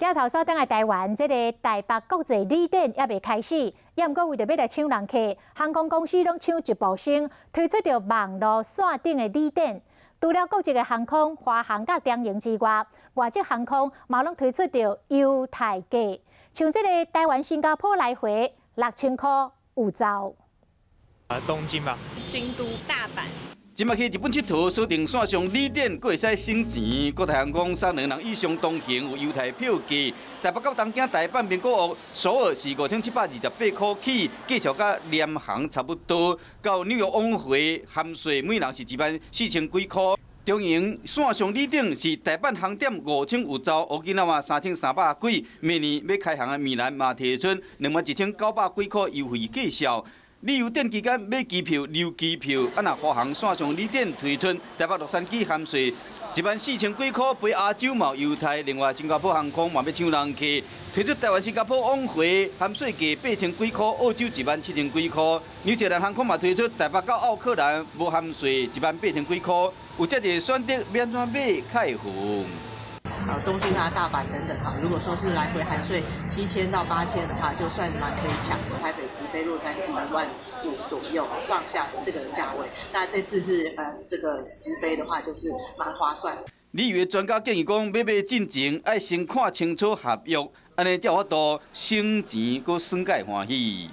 鏡頭掃轉來台灣，這个台北國際旅展猶未開始，猶毋過為著欲來搶人客，航空公司攏搶一步先，推出著網路線頂的旅展。除了國際的航空、華航佮長榮之外，外籍航空嘛攏推出著優待價，像這个台灣新加坡來回6000箍有找。啊，東京吧，京都、大阪。這擺去日本𨑨迌，鎖定線上旅展，閣會使省錢。國泰航空送兩人以上同行有優待票價，台北到東京、大阪、名古屋、首爾是5728塊起，價錢佮廉航差不多。到紐約往回含稅，每人是1萬4千幾塊。長榮線上旅展是大阪航點5000有找，沖繩3300幾。明年欲開航的米蘭嘛提出21,900幾塊優惠價數。旅遊展期間買機票留機票，啊若華航線上旅展推出台北洛杉磯含稅1萬4千幾塊飛亞洲嘛有優待，另外新加坡航空嘛欲搶人客，推出台灣新加坡往回含稅價8千幾塊，澳洲1萬7千幾塊。紐西蘭航空嘛推出台北到奧克蘭無含稅1萬8千幾塊，有遮濟選擇，欲按怎買較會赴。啊，東京啊、大阪等等哈，如果說是來回含稅7000到8000的話，就算蠻可以搶的。台北直飛洛杉磯1.5萬左右上下的這個價位，那這次是這個直飛的話，就是蠻划算。旅遊專家建議講，欲買進前愛先看清楚合約，按呢才有法度省錢閣耍會歡喜。